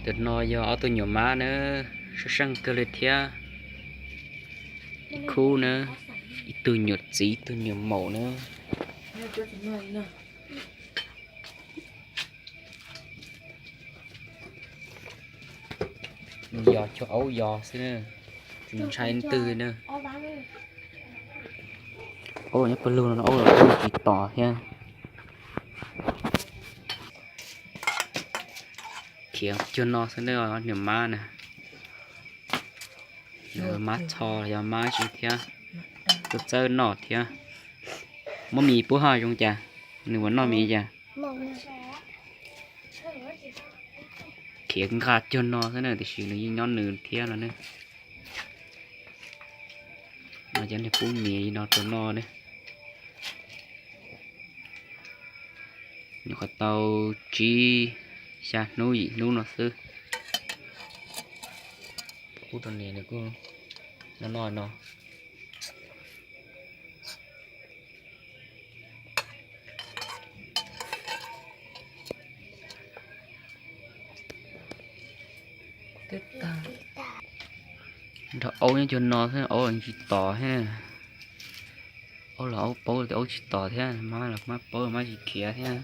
Cov no yog ob tug nyuam mab na, sab seej kawg li thiab. Ib khub na, ib tug nyuam txiv ib tug nyuam maum na. Nws yog cov aub yos xwb na, tsis ntshai leej twg na. Aub los nyob pawg lug no, aub los tsis tom thiab. Khiav cuag no xwb na, niam mab na. Mab txho los yog mab tsi thiab, txawj txawj noj thiab. Muab mis pub ho zoo cas, nws ua noj mis cas. Khiav nqa cuag no xwb na, tiam sis nws yeej nyob nws thiab no ne. No cov niag pub mis no rau noj ne. Nyuam qhuav tau tsib xya hnub yim hnub no xwb. Pub rau nws, nws kuj noj noj no. Nrog aub nyob cuag no xwb, aub los tsis tom thiab. Aub los aub paub tias aub tsis tom thiab, mab los mab paub mab tsis khiav thiab.